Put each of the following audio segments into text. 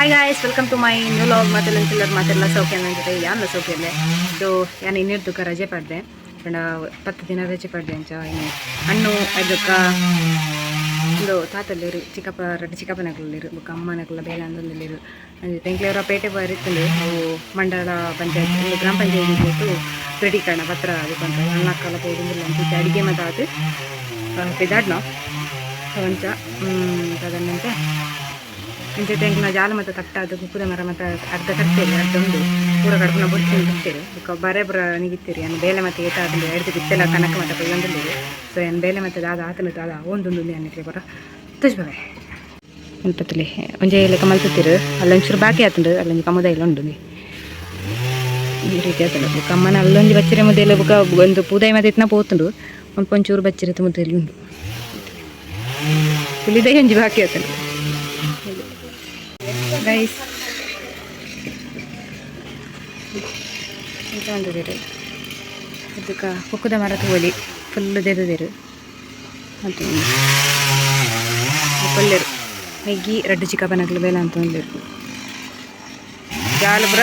Hi guys, welcome to my new vlog. ಮಾತೆಲ್ಲ ಮಾತೆಲ್ಲ ಸೌಖ್ಯ ಅಂದಿದೆ ಯಾನ್ ಸೌಖ್ಯ ಸೊ ಯಾನ್ ಇನ್ನಿರ್ದುಕ ರಜೆ ಪಡ್ದೆ ಪಂಡ 10 ದಿನ ರಜೆ ಪಡ್ದೆ ಅಂಚ ಇನ್ನು ಅಣ್ಣು ಅದಕ್ಕ ಒಂದು ತಾತಲ್ಲೇರು ಚಿಕ್ಕಪ್ಪ ರಡ್ಡ್ ಚಿಕ್ಕಪ್ಪನಕುಲ್ಲೇರು ಬೊಕ್ಕ ಅಮ್ಮನಕುಲ್ಲ ಬೇಲೆ ಅಂದೊಂದುಲ್ಲೇರು ತೆಂಕ್ಲೆವರ ಪೇಟೆ ಬರಿತ್ತುಂಡು ಅವು ಮಂಡಲ ಪಂಚಾಯತ್ ಒಂದು ಗ್ರಾಮ ಪಂಚಾಯತ್ ಪೋತು ದೃಢೀಕರಣ ಪತ್ರ ಅದಕ್ಕೊಂತ ಅಣ್ಣಕ್ಕಲ ಪೋದುಂದುಲ್ಲ ಅಂಚ ಅಡಿಗೆ ಮಾತ ಆತು ಪಿದಾಡ್ನ ಸೊ ಅಂಚ ತದನಂತೆ ಇಂಚ ತೆಂಕಿನ ಜಾಲ ಮತ್ತು ತಟ್ಟಾದ ಕುಕ್ಕುದ ಮರ ಮತ್ತು ಅರ್ಧ ಕಟ್ತೇರಿ ಅರ್ಧ ಉಂಡು ಪೂರ ಕಡ್ಪುನ ಬೊಡ್ಚಿ ಕಟ್ತೇರಿ ಬೊಕ್ಕ ಬರೆ ಪೂರ ನಿಗಿತ್ತೀರಿ ಅನ್ ಬೇಲೆ ಮತ್ತು ಏತಾದಂಡು ಎಡ್ದು ಬಿತ್ತೆಲ್ಲ ಕನಕ ಮತ್ತು ಕೊಯ್ಯೊಂದುಲ್ಲೆರ್ ಸೊ ಏನ್ ಬೇಲೆ ಮತ್ತು ದಾದ ಆತನ ದಾದ ಒಂದೊಂದು ಅನ್ನಕ್ಕೆ ಪೂರ ತುಜ್ಬವೆ ಮುಲ್ಪತ್ತಲೆ ಒಂಜೆ ಲೆಕ್ಕ ಮಲ್ತುತ್ತೀರು ಅಲ್ಲೊಂಚೂರು ಬಾಕಿ ಆತುಂಡು ಅಲ್ಲೊಂಜಿ ಕಮುದಾಯಿಲ ಉಂಡು ಈ ರೀತಿ ಆತುಂಡು ಬೊಕ್ಕ ಅಮ್ಮನ ಅಲ್ಲೊಂಜಿ ಬಚ್ಚಿರೆ ಮುದ್ದೆಲ್ಲ ಬೊಕ್ಕ ಒಂದು ಪೂದಾಯಿ ಮತ್ತೆ ಇತ್ನ ಪೋತುಂಡು ಒಂದು ಒಂಚೂರು ಬಚ್ಚಿರೆ ಮುದ್ದೆಲ್ಲ ಉಂಡು ಪುಲಿದೈ ಒಂಜಿ ಬಾಕಿ ಆತುಂಡು ಗೈಸ್. ಇಂಚ ಮಂತುದೆರ್ ಇದಕ್ಕ ಕುಕ್ಕುದ ಮರ ತೂವೊಲಿ ಫುಲ್ ದೆತ್ತುದೆರ್ ಮತ್ತು ಪೊಲ್ಲೆರ್ ಮೆಗ್ಗಿ ರಡ್ಡ್ ಚಿಕ್ಕಪ್ಪನಕ್ಲು ಬೇಲೆ ಅಂತೊಂದುಲ್ಲೆರ್ ಜಾಲ್ ಪೂರ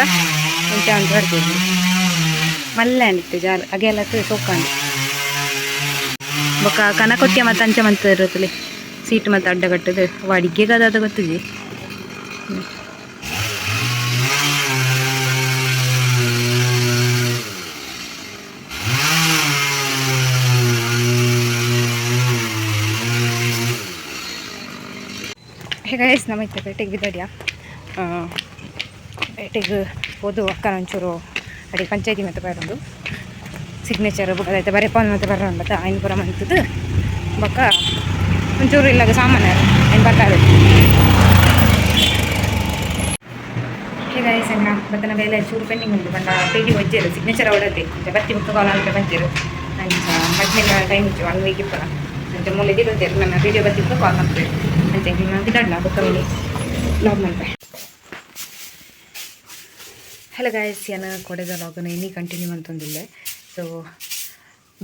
ಇಂಚ ಅಂತ್ ಬರ್ಪೆರ್ ಮಲ್ಲೆ ಆಂಡ್ ಜಾಲ್ ಅಗೆಲತ್ ಸೋಕಾಂಡ್ ಬೊಕ್ಕ ಕನಕೊಟ್ಯ ಮತ್ತ ಅಂಚ ಮಂತೆರ್ ತೂಲೆ ಸೀಟ್ ಮತ್ತ ಅಡ್ಡ ಕಟ್ಟುದು ಅವು ಅಡಿಗೆಗ್ ದಾದ ಗೊತ್ತುಜಿ. ಹೇ ಗೈಸ್, ನಮ್ಮ ಇತ್ತೆ ಪೇಟೆಗೆ ಬಿದ್ದಡಿಯ ಪೇಟೆಗೆ ಪೋದು ಅಕ್ಕನ ಒಂಚೂರು ಅಡಿ ಪಂಚಾಯತಿ ಮತ್ತೆ ಬರೋದು ಸಿಗ್ನೇಚರ್ ಬೊಕ್ಕ ಐತೆ ಬರೆಪಾನ್ ಮತ್ತೆ ಬರೋಣ ಐನ್ ಪೂರ ಮಂತುದು ಬೊಕ್ಕ ಒಂಚೂರು ಇಲ್ಲಾಗ ಸಾಮಾನು ಐನ್ ಬರ್ತಾರೆ. ಹೇ ಗೈಸ್, ಎನ್ನ ಬತ್ತನ ಬೇಲೆ ಚೂರು ಪೆಂಡಿಂಗ್ ಉಂಟು ಪಂಡ ಪೇಟಿ ಒಜ್ಜೆರು ಸಿಗ್ನೇಚರ್ ಅವಡತ್ತೆ ಅಂಚ ಬತ್ತಿ ಬೊಕ್ಕ ಕಾಲ್ ಅಂತ ಪಂಚೆರು ಅಂಚ ಮದ್ಮೆಲ ಟೈಮ್ ಇತ್ತು ಒನ್ ವೀಕ್ ಇಪ್ಪನ ಅಂಚ ಮೂಲೆ ದಿರೋತೆರ್ ನನ್ನ ವಿಡಿಯೋ ಬತ್ತಿ ಬೊಕ್ಕ ಕಾಲ್ ಮಾಡ್ತೇವೆ ಅಂಚ ಎಂಕ್ಲೆನ ಪಿದಾಡ್ಲ ಬೊಕ್ಕ ಮಿನಿ ವ್ಲಾಗ್ ಮಲ್ಪೆ. ಹಲೋ ಗಾಯ್ಸ್, ಯಾನ್ ಕೊಡೆದ ವ್ಲಾಗ್ನ ಇನಿ ಕಂಟಿನ್ಯೂ ಮಂತೊಂದುಲ್ಲೆ. ಸೊ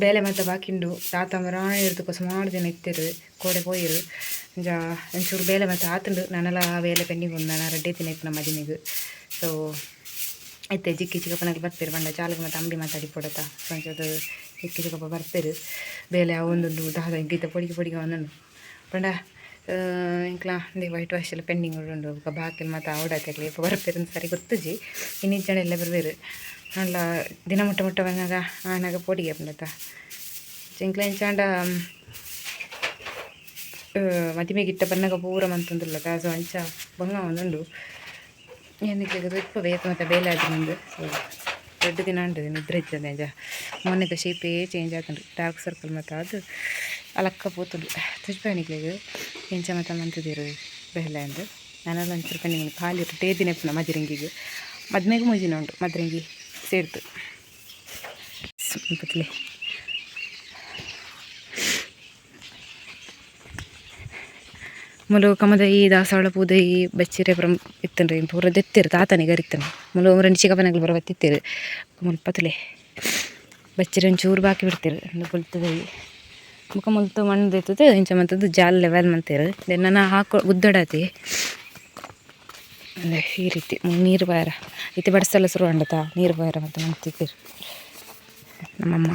ಬೇಲೆ ಮಾತ ಬಾಕಿ ಉಂಡು. ತಾತ ಮರಾಣಿ ಇರ್ತುಕ ಸುಮಾರು ಜನ ಇತ್ತೆರ್ ಕೋಡೆ ಪೋಯೆರ್. ಅಂಚ ಒಂಚೂರು ಬೇಲೆ ಮಾತ ಆತುಂಡು. ನನಲ ಬೇಲೆ ಪೆಂಡಿಂಗ್ ಉಂಡು. ನನ ರಡ್ಡೆ ದಿನ ಇಪ್ಪುನ ಮದಿಮೆಗ್. ಸೊ ಇತ್ತೆ ಜಿಕ್ಕಿ ಚಿಕ್ಕಪ್ಪನಕ್ಲು ಬರ್ಪೆರ್ ಪಂಡ ಚಾಲುಗು ಮಾತ ಅಂಬಿ ಮಾತ ಅಡಿಪೊಡತ. ಸೊ ಅಂಚಾದ್ ಜಿಕ್ಕಿ ಚಿಕ್ಕಪ್ಪ ಬರ್ಪೆರ್. ಬೇಲೆ ಆವೊಂದುಂಡು ದಾದ ಎಂಕ್ ಇತ್ತೆ ಪೊಡಿಗೆ ಪೊಡಿಗೆ ಆವೊಂದುಂಡು ಪಂಡ ಎಂಕ್ಲ ಇಂದೇ ವೈಟ್ ವಾಶ್ ಎಲ್ಲ ಪೆಂಡಿಂಗ್ ಉಂಡು. ಬೊಕ ಬಾಕಿಲ್ ಮಾತ ಆವೊಡಾತೆ. ಅಕ್ಲ್ ಏಪ ಬರ್ಪೆರ್ ಸರಿ ಗೊತ್ತುಜಿ. ಇನಿ ಇಜ್ಜಂಡ ಎಲ್ಲೆ ಬರ್ಪೆರ್. ಆಂಡಲ ದಿನ ಮುಟ್ಟ ಮುಟ್ಟ ಬನ್ನಗ ಆನಗ ಪೋಡಿಗೆ ಆಪುಂಡತ. ಎಂಕ್ಲ ಎಂಚಾಂಡ ಮದಿಮೆಗ್ ಇತ್ತೆ ಬನ್ನಗ ಪೂರ ಮಂತೊಂದುಲ್ಲತ. ಸೊ ಅಂಚ ಬಂಗ ಆವೊಂದುಂಡು. ಏನಿಕ್ಲೆಗ್ ಇಪ್ಪವೆ ಏತ್ ಮಾತ ಬೇಲೆ ಆತಿನಂದ್. ಸೊ ರಡ್ಡ್ ದಿನ ಆಂಡ್ ನಿದ್ರೆ ಇಜ್ಜಂದೆ. ಅಂಚ ಮೋನೆದ ಶೇಪೇ ಚೇಂಜ್ ಆತುಂಡು. ಡಾರ್ಕ್ ಸರ್ಕಲ್ ಮಾತ ಆದ್ ಅಲಕ್ಕ ಪೋತುಂಡು. ತೋಜಿಪಾವೆ ನಿಕ್ಲೆಗ್ ಎಂಚ ಮಾತ ಮಂತುದೆರ್ ಬೇಲೆ ಅಂದ್. ನನಲ ಒಂಚೂರು ಪೆಂಡಿಂಗ್ ಉಂಡು. ಖಾಲಿ ರಡ್ಡೇ ದಿನ ಇಪ್ಪುನ ಮದಿರೆಂಗಿಗ್. ಮದ್ಮೆಗ್ ಮೂಜಿ ದಿನ ಉಂಡು ಮದ್ರೆಂಗಿ ಸೇರ್ದ್. ಪತ್ಲೆ ಮುಲು ಕಮದಯಿ ದಾಸವಾಳ ಪೂದಯಿ ಬಚ್ಚಿರೆ ಪೂರ ಇತ್ತುಂಡು. ಪೂರ ದೆತ್ತೆರ್ ತಾತನೆ ಗರಿತ್ತುಂಡು. ಮುಲು ರಂಡಿ ಚಿಕ್ಕಪ್ಪನಕ್ಲು ಪೂರ ಬತ್ತಿತ್ತೆರ್. ಮುಲ್ಪ ತೂಲೆ ಬಚ್ಚಿರೆ ಒಂಚೂರು ಬಾಕಿ ಬಿಡ್ತೆರ್. ಉಂದು ಬೊಲ್ತುದಯಿ ಬೊಕ ಮುಲ್ತು ಮಣ್ಣು ದೆತ್ತುದು ಇಂಚ ಮಂತುದು ಜಾಲ್ ಲೆವೆಲ್ ಮಂತೆರ್. ನನ ಹಾಕೊ ಗುದ್ದಡಾತೆ ಅಂದೆ ಈ ರೀತಿ ನೀರು ಬಾರ ಇತ್ತೆ ಬಡಸೆಲ್ಲ ಶುರು ಆಂಡತ ನೀರು ಬಾರ ಮತ್ತೆ ಮಂತಿತ್ತೆರ್ ನಮ್ಮಮ್ಮ.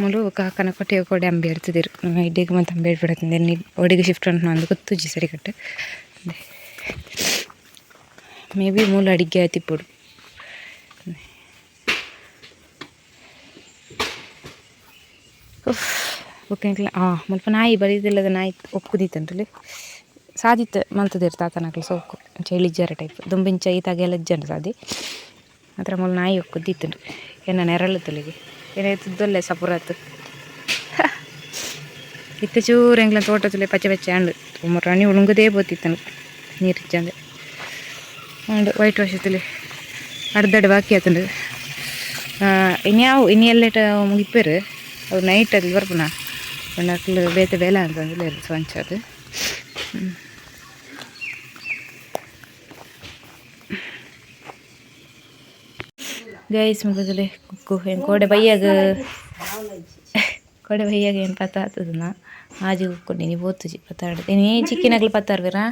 ಮುಲು ಕಾಕನ ಕೊಟ್ಟೆ ಕೊಡೆ ಅಂಬಿ ಅಡ್ತುದೆರ್. ಇಡೆಗ್ ಮಾತ ಅಂಬಿ ಅಡ್ಪಡತ್ತಂದೆ ಒಡೆಗ್ ಶಿಫ್ಟ್ ಉಂಟು ಅಂದ್ ಗೊತ್ತುಜ್ಜಿ ಸರಿಕಟ್ಟ್. ಮೇ ಬಿ ಮೂಲು ಅಡಿಗೆ ಆತಿಪ್ಪೊಡು. ಬೊಕ ಎಂಕ್ಲ ಮುಲ್ಪ ನಾಯಿ ಬರಿದಿಲ್ಲದ ನಾಯಿ ಒಕ್ಕುದಿತ್ತುಂಟುಲೆ ಸಾದಿತ್ ಮಲ್ತುದೆರ್ ತಾತನಕ್ಲು ಸೋಕು ಅಂಚ ಇಳಿಜಾರ ಟೈಪ್ ದುಂಬಿಂಚ ಈತ್ ಅಗೆಲ ಇಜ್ಜಂಡ್ ಸಾದಿ ಮಾತ್ರ ಮೂಲು ನಾಯಿ ಒಕ್ಕುದಿತ್ತುಂಡು. ಎನ್ನ ನೆರಳು ತುಲಿಗೆ ಏನಾಯ್ತದಲ್ಲೇ ಸಪುರಾತ್ ಇತ್ತೆ ಚೂರು ಎಂಕ್ಲೆನ ತೋಟ ತೂಲೆ ಪಚ್ಚೆ ಪಚ್ಚೆ ಆಂಡ್. ರಾಣಿ ಉಳುಂಗುದೇ ಪೋತಿತ್ತುಂಡು ನೀರು ಇಜ್ಜಂದೆ. ಆಂಡ್ ವೈಟ್ ವಾಶ್ ತೂಲೆ ಅರ್ಧಡ್ ಬಾಕಿ ಆತುಂಡು. ಇನಿ ಆವು ಇನಿ ಎಲ್ಲೆಟ ಮುಗಿಪೆರ್. ಅವು ನೈಟ್ ಅಲ್ಲಿ ಬರ್ಪುನ ಪಂಡ ಅಕ್ಲು ಬೇತೆ ಬೇಲೆ ಅಂತಂದುಲ್ಲೆರ್. ಸೊ ಅಂಚಾದ್ ಗೈಸ್ ಮುಗಿದಲೆ ಕುಕ್ಕು ಕೋಡೆ ಬಯ್ಯಾಗ ಕೋಡೆ ಬಯ್ಯಾಗ ಏನು ಪತ್ತ ಆತದನ ಆಜಿ ಉಕ್ಕೊಂಡು ಪೋತುಜಿ ಪತ್ತಾಡು ಇನಿ ಚಿಕ್ಕಿನಗ್ಲು ಪತ್ತಾರ್ವೇರಾ.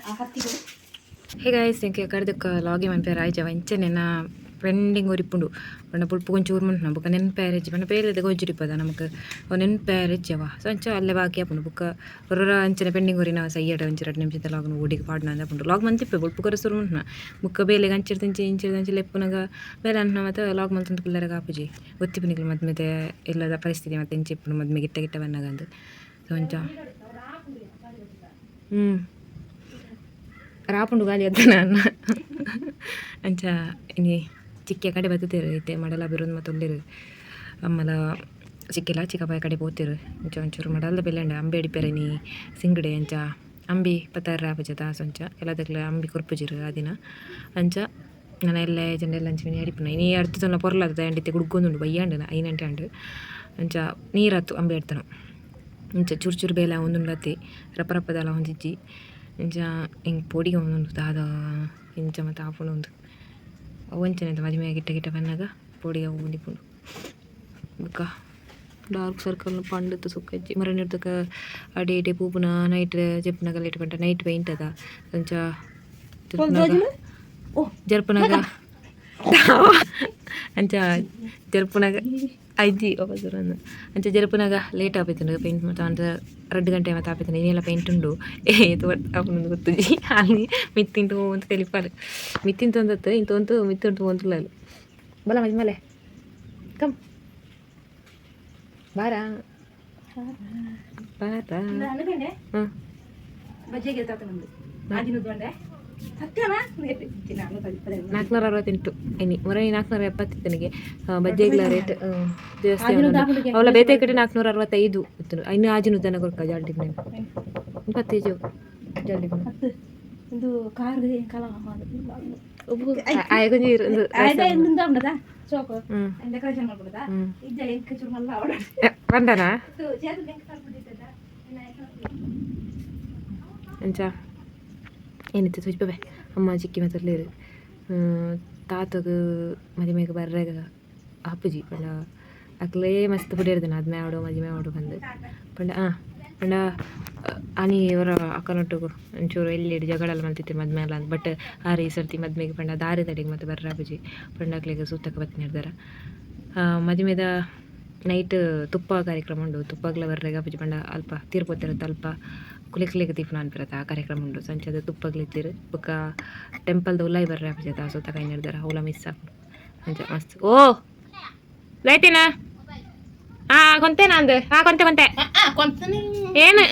ಹೇ ಗಾಯ್ಸ್, ಎಂಕೆ ಕಡ್ದಕ್ಕ ಲಾಗಿ ಮನ್ಪೇರ ಆಯ್ಜವ ಇಂಚನೆ ಪೆಂಡಿಂಗ್ ಒರಿಪುಂಡು ಪಂಡ ಪುಲ್ಪು ಒಂಚೂರು ಮನ್ಪುನ ಬೊಕ್ಕ ನೆನ್ಪೇರೆಜ್ಜಿ ಪಂಡ ಬೇಲೆದ ಗೋಜಿಡಿಪ್ಪದ ನಮಕ್ ಅವು ನೆನ್ಪೇರೆಜ್ಜವ. ಸೊ ಅಂಚ ಅಲ್ಲೇ ಬಾಕಿ ಆಪುಂಡು. ಬೊಕ್ಕ ಒರೊರ ಅಂಚನೆ ಪೆಂಡಿಂಗ್ ಒರಿನ ಸಯ್ಯಡ ಒಂಚಿ ರಡ್ಡ್ ನಿಮಿಷದ ಲಾಗ್ನ ಓಡಿಗೆ ಪಾಡ್ನ ಆಪುಂಡು. ಲಾಗ್ ಮಂತಿಪ್ಪೆ ಬೊಲ್ಪು ಕೊರ ಸುರು ಮನ್ಪುನ ಬೊಕ್ಕ ಬೇಲೆಗ್ ಅಂಚಿರ್ದಿಂಚಿ ಇಂಚಿರ್ದಿಂಚಿ ಲೆಪ್ಪುನಗ ಬೇಲೆ ಅನ್ಪುನ ಮಾತ ಲಾಗ್ ಮಲ್ತೊಂದು ಕುಲ್ಲರೆಗ್ ಆಪುಜಿ. ಒತ್ತಿಪುನಿಕ್ಲು ಮದ್ಮೆದ ಇಲ್ಲದ ಪರಿಸ್ಥಿತಿ ಮತ್ತೆ ಇಂಚ ಇಪ್ಪುಂಡು ಮದ್ಮೆ ಗಿಟ್ಟ ಗಿಟ್ಟ ಬನ್ನಗ ಅಂದ್. ಸೊ ಅಂಚ ರಾಪುಂಡು ಗಾಲಿ ಅತ್ತನ ಅನ್ನ. ಅಂಚ ಇನಿ ಚಿಕ್ಕೆ ಕಡೆ ಬತ್ತುತ್ತೇರು ಇತ್ತೆ ಮಡಲ ಬಿರುಂದು ಮತ್ತು ಉಲ್ಲೆರ್ ಅಮ್ಮಲ ಚಿಕ್ಕೆಲ ಚಿಕ್ಕಪ್ಪ ಕಡೆ ಪೋತೆರು. ಅಂಚ ಒಂಚೂರು ಮಡಲ್ದ ಬೆಲೆ ಅಂಬೆ ಅಡಿಪೆರೆ ನೀ ಸಿಂಗಡೆ. ಅಂಚ ಅಂಬಿ ಪತ್ತಾರ ಆಪುಜತ. ಸೊ ಅಂಚ ಕೆಲದಕ್ಲ ಅಂಬಿ ಕೊರ್ಪುಜೆರ್ ಆ ದಿನ. ಅಂಚ ನನ ಎಲ್ಲೆ ಇಜ್ಜಂಡ ಎಲ್ಲೆ ಅಂಚ ಮಿನಿ ಅಡಿಪುನ. ಇನಿ ಅಡ್ತುನ ಪೊರ್ಲಾತ ದಾಯೆಂಡ ಇತ್ತೆ ಗುಡ್ಗೊಂದುಂಡು ಬಯ್ಯಾಂಡ್ 5 ಗಂಟೆ ಆಂಡ್. ಅಂಚ ನೀರತ್ತು ಅಂಬಿ ಅಡ್ತನ. ಇಂಚ ಚೂರು ಚೂರು ಬೇಲೆ ಆವೊಂದುಂಡತೆ, ರಪ್ಪ ರಪ್ಪ ದಾಲ ಆವೊಂದಿಜ್ಜಿ. ಇಂಚ ಎಂಕ್ ಪೋಡಿಗೆ ಆವೊಂದುಂಡು ದಾದ ಇಂಚ ಮಾತ ಆಪುಂಡು ಉಂದು. ಅವು ಅಂಚನೆ ಮದಿಮೆ ಗಿಟ್ಟ ಗಿಟ್ಟ ಬನ್ನಗ ಪೋಡಿಗೆ ಆವೊಂದಿಪ್ಪುಂಡು. ಬೊಕ್ಕ ಡಾರ್ಕ್ ಸರ್ಕಲ್ ಪಂಡುತ್ತು ಸುಕ್ಕ ಇಜ್ಜಿ ಮರನಿರ್ದಕ ಅಡೆ ಇಡೆ ಪೂಪುನ ನೈಟ್ ಜೆಪ್ಪುನಗ ಲೇಟ್ ಪಂಡ ನೈಟ್ ಪೈಂಟ್ ಅದ. ಅಂಚ ಜರ್ಪುನಗ ಅಂಚ ಜರ್ಪುನಗ ಐಜಿ ವಾಪಸ್ ಅಂಚ ಜರ್ಪುನಗ ಲೇಟ್ ಆಪೈತುಂಡು ಪೈಂಟ್ ಮಾತ. ಅಂಚ 2 ಗಂಟೆ ಮಾತ ಆಪೈತುಂಡು. ಇನಿಲ ಪೈಂಟ್ ಉಂಡು ಏತ್ ಆಪುಂಡು ಗೊತ್ತುಜಿ. ಅಲ್ಲಿ ಮಿತ್ತಿಂಟು ಅಂತ ತೆಲಿಪಾಲು ಮಿತ್ತಿಂತ ಒಂದತ್ತು ಇಂತ ಮಿತ್ತುಂಟು ಒಂತುಲ್ಲ. ಬಲ ಮಜ್ಮಲೆ ಕಮ್ ಬಾರ ಬಾರ. ಹಾಂ. 468 ಎನಿ ಮೊರ 470 ನನಗೆ ಬಜ್ಜೆಗ್ಲ ರೇಟ್ ಜಾಸ್ತಿ. ಅವಳ ಬೇತೆ ಕಡೆ 465 ಇತ್ತು. ಇನ್ನು ಆಜಿನ ದನ ಕೊರ್ಕ ಜಾಲ್ಡಿ ಪತ್ತೇಜು ಜಾಲ್ಡಿ. ಇದು ಕಾರ್ ಕಲ ಆಯ ಕೊಂಚ ಸೋಕು ಡೆಕೋರೇಷನ್ ಮಾಡ್ಬಿಡದಾ ಇದ್ದ ಎಂಕ್ ಚೂರು ಮಲ್ಲ ಅವಡ. ಬಂದನಾ ಅಂಚ ಏನಿತ್ತು ತುಜ್ಪೆ ಅಮ್ಮ ಚಿಕ್ಕಿ ಮಾತರ್ಲೇರು. ತಾತಗ್ ಮದಿಮೆಗ್ ಬರ್ರೆಗ ಆಪುಜಿ ಪಂಡ ಅಕ್ಲೇ ಮಸ್ತ್ ಪುಡಿರ್ದನ ಅದ್ಮೆ ಆವಡು ಮದಿಮೆ ಆವಡು ಬಂದು ಪಂಡ ಪಂಡ ಆನಿ ಇವರ ಅಕ್ಕನೊಟ್ಟುಗು ಒಂಚೂರು ಎಲ್ಲಿ ಜಗಳ ಮಲ್ತಿತ್ತು ಮದ್ಮೆ ಅಲ್ಲ. ಬಟ್ ಆರು ಈ ಸರ್ತಿ ಮದ್ಮೆಗೆ ಪಂಡ ದಾರಿ ತಡೆಗೆ ಮತ್ತೆ ಬರ್ರ ಆಪುಜಿ ಪಂಡ ಅಕ್ಲೆಗ್ ಸೂತಕ ಬತ್ತಿನ. ಮದಿಮೆದ ನೈಟ್ ತುಪ್ಪ ಕಾರ್ಯಕ್ರಮ ಉಂಡು. ತುಪ್ಪಗ್ಲ ಬರ್ರೆಗ್ ಆಪುಜಿ ಪಂಡ ಅಲ್ಪ ತೀರ್ಪೋತಿರತ್ತ ಅಲ್ಪ ಕುಲೆಕ್ಲೆಗ್ ದೀಪುನ ಅನ್ಪಿರತ್ತ ಆ ಕಾರ್ಯಕ್ರಮ ಉಂಡು. ಸಂಚದ ತುಪ್ಪಗ್ಲ ಇತ್ತೀರು. ಬೊಕ್ಕ ಟೆಂಪಲ್ದ ಉಲಾಯಿ ಬರ್ರೆ ಆಪುಜಿ ಆ ಸೂತಕ ಐನಿರ್ದಾರ ಅವುಲ ಮಿಸ್ ಆಪುಂಡು. ಅಂಚ ಮಸ್ತ್ ಓ ಲೈತೇನಾ ಆ ಕೊಂತೇನಾ ಅಂದ್ ಆ ಕೊಂತೆ ಕೊಂತೆ ಏನು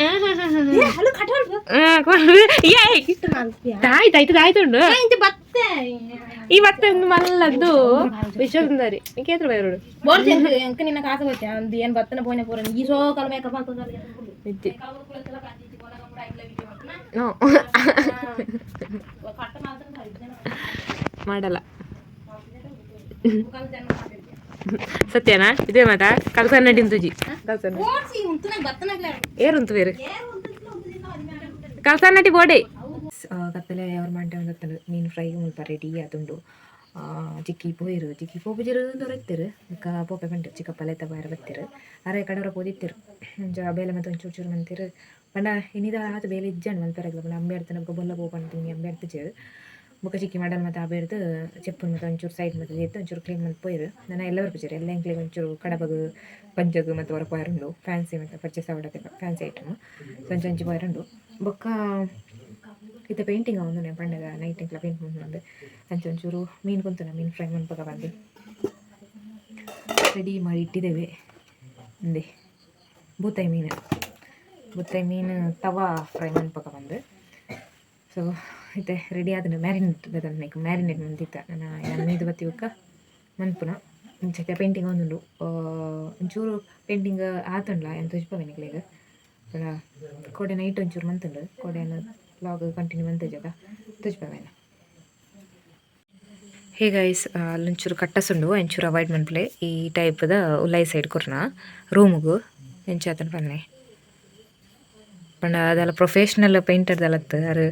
ಆಯ್ತು ಆಯ್ತು ಆಯ್ತು ಉಂಡು. ಈ ಭತ್ತ ಒಂದು ಮಲ್ಲದ್ದು ವಿಶ್ವಸುಂದರಿ ಕೇತ್ರ ಬೈರೋಡು. ಎಂಕ ನಿನ್ನ ಕಾಸು ಗೊತ್ತೆ ಅಂದು ಏನು ಬತ್ತನ ಪೋನೆ ಪೂರ ಈ ಸೋ ಕಲ ಮೇಕಪ್ ನಿಜ್ಜೆ ನೋ ಮಾಡಲ್ಲ ಸತ್ಯನಾ ಇದೇ ಮಾತಾ ಕಲ್ಸನ್ನಡಿ ತುಜಿ ಕಲ್ಸನ್ನ ಏರುಂತು ಬೇರೆ ಕಲ್ಸನ್ನಟಿ ಬೋಡೆ ಕತ್ತಲೆ ಅವ್ರ ಮಂಟೆ ಒಂದು ಮೀನು ಫ್ರೈ ಮುಲ್ಪ ರೆಡಿ ಆತುಂಡು. ಚಿಕ್ಕಿ ಪೋಯಿರು ಚಿಕ್ಕಿ ಪೋಪುಜಿರು ದೊರಕ್ತಿರು. ಬೊಕ್ಕ ಪೋಪೆ ಪಂಡು ಚಿಕ್ಕಪ್ಪ ಲೆತ್ತ ಬಾರ ಬತ್ತಿರು ಅರೆ ಕಡವರ ಪೋದಿತ್ತಿರು. ಅಂಚ ಬೇಲೆ ಮತ್ತೆ ಒಂಚೂರು ಚೂರು ಮಂತಿರು ಪಂಡ ಇನಿದ ಆತು ಬೇಲೆ ಇಜ್ಜಂಡ್ ಮನ್ಪೆರೆಗ್ಲ ಪಂಡ ಅಂಬೆ ಅಡ್ತನ. ಬೊಕ್ಕ ಬೊಲ್ಲ ಪೋಪಂಡು ಅಂಬೆ ಅಡ್ತಿಜೆರ್. ಬೊಕ್ಕ ಚಿಕ್ಕಿ ಮಾಡಲ್ ಮತ್ತೆ ಆಬೇರ್ದು ಚೆಪ್ಪುನ್ ಮತ್ತೆ ಒಂಚೂರು ಸೈಡ್ ಮತ್ತೆ ಎತ್ತು ಒಂಚೂರು ಕ್ಲೀನ್ ಮಲ್ತ್ ಪೋಯಿರು. ನನ ಎಲ್ಲ ಬರ್ಪುಜೆರ್ ಎಲ್ಲ ಎಂಕ್ಲೆಗ್ ಒಂಚೂರು ಕಡಬಗ್ ಪಂಜಗ್ ಮತ್ತೆ ಹೊರ ಪೋಯರುಂಡು ಫ್ಯಾನ್ಸಿ ಮತ್ತೆ ಪರ್ಚೇಸ್ ಆವಡತೆ ಫ್ಯಾನ್ಸಿ ಐಟಮ್. ಸೊ ಅಂಚ ಅಂಚಿ ಪೋಯರುಂಡು. ಬೊಕ್ಕ ಇತ್ತೆ ಪೇಂಟಿಂಗ್ ಆವೊಂದುಂಡು ಪಂಡಗ ನೈಟ್ ಎಂಕ್ಲ ಪೇಂಟ್ ಮಲ್ಪುನಂದು. ಅಂಚ ಒಂಚೂರು ಮೀನು ಕುಂತುನ ಮೀನು ಫ್ರೈ ಮನ್ಪಗ ಬಂದು ರೆಡಿ ಮಾಡಿ ಇಟ್ಟಿದ್ದೇವೆ. ಅಂದೆ ಬೂತಾಯಿ ಮೀನು, ಬೂತಾಯಿ ಮೀನು ತವಾ ಫ್ರೈ ಮನ್ಪಗ ಬಂದು. ಸೊ ಇತ್ತೆ ರೆಡಿ ಆತುಂಡು. ಮ್ಯಾರಿನೇಟ್ ಮ್ಯಾರಿನೇಟ್ ಮಂತಿತ್ತ ನನ್ನ ಯಾನ್ ಮೀದು ಬತ್ತಿ ಬೊಕ್ಕ ಮನ್ಪುನ. ಇಂಚ ಪೇಂಟಿಂಗ್ ಆವೊಂದುಂಡು. ಒಂಚೂರು ಪೇಂಟಿಂಗ್ ಆತುಂಡ್ಲ ಯಾನ್ ತೋಜಿಪವೆ ನಿಕ್ಲೆಗ್. ಪಂಡ ಕೋಡೆ ನೈಟ್ ಒಂಚೂರು ಮಂತುಂಡು. ಕೋಡೆ ಲಾಗ್ ಕಂಟಿನ್ಯೂ ಮಂತಿಜದ ತೋಜಿಪವೆ. ಹೇ ಗೈಸ್, ಅಲ್ಲೊಂಚೂರು ಕಟ್ಟಸುಂಡು, ಒಂಚೂರು ಅವಾಯ್ಡ್ ಮನ್ಪುಲೆ. ಈ ಟೈಪ್ದ ಉಲಾಯಿ ಸೈಡ್ ಕೊರ್ನ ರೂಮುಗು ಎಂಚ ಆತುಂಡು ಪನ್ನೆ ಪಂಡ ಅದೆಲ್ಲ ಪ್ರೊಫೆಷ್ನಲ್ ಪೇಂಟರ್ದಲತ್ತು ಅರು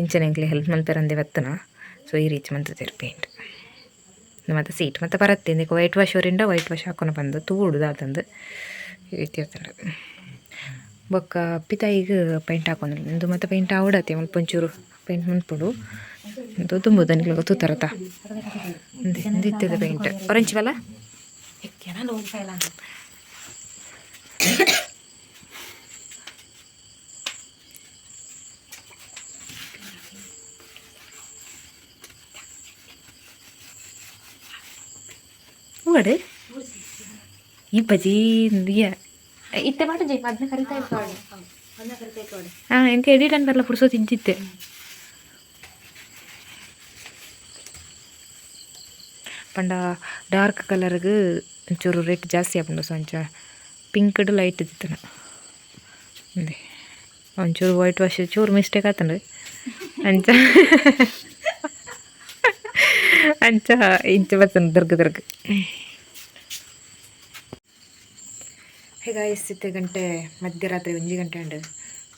ಇಂಚನೆ ಎಂಕ್ಲೆ ಹೆಲ್ಪ್ ಮಲ್ಪೆರಂದೆ ಬತ್ತನ. ಸೊ ಈ ರೀತಿ ಮಂತುದೆರ್ ಪೇಂಟ್ ಮತ್ತು ಸೀಟ್ ಮತ್ತು ಬರತ್ತೆ. ಇಂದೆಕ್ ವೈಟ್ ವಾಶ್ ಒರಿಂಡ ವೈಟ್ ವಾಶ್ ಹಾಕೊನ ಬಂದು ತೂಡು ದಾತಂದು ಈ ರೀತಿ ಇರ್ತುಂಡು. ಬೊಕ್ಕ ಪಿತಾಯಿಗ್ ಪೈಂಟ್ ಹಾಕೊಂಡು ಇಂದು ಮತ್ತೆ ಪೈಂಟ್ ಆವಡತೆ ಮುಲ್ಪ ಒಂಚೂರು ಪೈಂಟ್ ಮನ್ಪುಡು ಇಂದು ತುಂಬುದ ನಿಕ್ಲೆಗ್ ತೂತರತ ಇಂದೆ ಇಂದು ಇತ್ತದ ಪೈಂಟ್ ಒರೆಂಜ್ ಬಲ. ಹೂವಡು ಈ ಬಜಿ ಇತ್ತೆ ಪಾಡು ಮದ್ನ ಕರಿತಾ ಇತ್ತು. ಹಾಂ, ಎಂಕ ಎಡಿಟ್ ಅನ್ಬರ್ಲ ಪುರ್ಸೋ ತಿಂಚಿತ್ತೆ. ಪಂಡ ಡಾರ್ಕ್ ಕಲರ್ಗ್ ಒಂಚೂರು ರೇಟ್ ಜಾಸ್ತಿ ಆಪುಂಡು. ಸೊ ಅಂಚ ಪಿಂಕ್ಡ್ ಲೈಟ್ ದಿತ್ತನ. ಅಂದೆ ಒಂಚೂರು ವೈಟ್ ವಾಶ್ ಚೂರು ಮಿಸ್ಟೇಕ್ ಆತಂಡು. ಅಂಚ ಅಂಚ ಇಂಚ ಬತ್ತಂಡು ದರ್ಗ ದರ್ಗ. ಹೇ ಗಾಯ್ಸ್, ಇತ್ತೆ ಗಂಟೆ ಮಧ್ಯರಾತ್ರಿ 1 ಗಂಟೆ ಉಂಡು.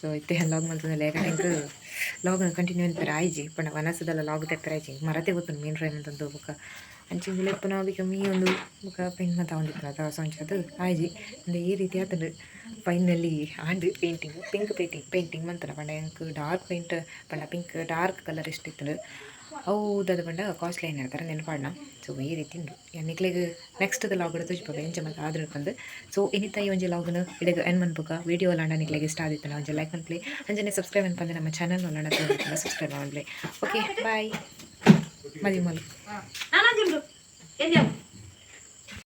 ಸೊ ಇತ್ತೆ ಲಾಗ್ ಮಲ್ತೊಂದುಲ್ಲೆ. ಯಾಕಂದ್ರೆ ಎಂಕ್ ಲಾಗ್ ಕಂಟಿನ್ಯೂ ಮನ್ಪೆರೆ ಆಯ್ಜಿ. ಪಂಡ ವನಸದಲ್ಲ ಲಾಗ್ ತೆಪ್ಪರೆ ಆಯ್ಜಿ. ಮರತೆ ಗೊತ್ತುಂಡು ಮೀನ್ ಫ್ರೈ ಮಂತೊಂದು. ಬೊಕ ಅಂಚ ಲೆಪ್ಪುನ ಬೊಕ ಮೀಯೊಂದು ಬೊಕ ಪೈಂಟ್ ಮಾತ ಆವೊಂದಿತ್ತುಂಡು. ಸೊ ಅಂಚ ಅದು ಆಯ್ಜಿ. ಅಂದ್ ಈ ರೀತಿ ಆತುಂಡು. ಫೈನಲಿ ಆಂಡ್ ಪೇಂಟಿಂಗ್, ಪಿಂಕ್ ಪೇಂಟಿಂಗ್ ಪೇಂಟಿಂಗ್ ಮಂತುಂಡು. ಪಂಡ ಎಂಕ್ ಡಾರ್ಕ್ ಪೇಂಟ್ ಪಂಡ ಪಿಂಕ್ ಡಾರ್ಕ್ ಕಲರ್ ಇಷ್ಟ ಇತ್ತುಂಡು. ಅವು ದಾದ ಪಂಡ ಕಾಸ್ಟ್ಲಿ ಆಯಿನ ತರ ನೆನಪಾಡ್ನ. ಸೊ ಈ ರೀತಿ ಉಂಡು. ನಿಕ್ಲೆಗ್ ನೆಕ್ಸ್ಟ್ ಲಾಗ್ ತೋಜಿಪುವೆ ಎಂಚ ಮಲ್ತ್ ಆದ್ಂಡ್ ಪಂದ್. ಸೊ ಇನಿತ ಈ ಒಂಜಿ ಲಾಗ್ನ್ ಇಡೆಗ್ ಎಂಡ್ ಮನ್ಪುಗ. ವೀಡಿಯೋ ಲಾಂಡ ನಿಕ್ಲೆಗ್ ಇಷ್ಟ ಆದಿತ್ತುಂಡ ಒಂಜಿ ಲೈಕ್ ಮನ್ಪುಲೆ. ಅಂಚನೆ ಸಬ್ಸ್ಕ್ರೈಬ್ ಮನ್ಪಂದೆ ನಮ್ಮ ಚಾನಲ್ ಒಲ್ಲಾಂಡ ಸಬ್ಸ್ಕ್ರೈಬ್ ಮನ್ಪುಲೆ. Okay, bye. ಮದಿ ಮಲ್. ನಾನೊಂಜಿ ಉಂಡು. ಎಲ್ಲಿ?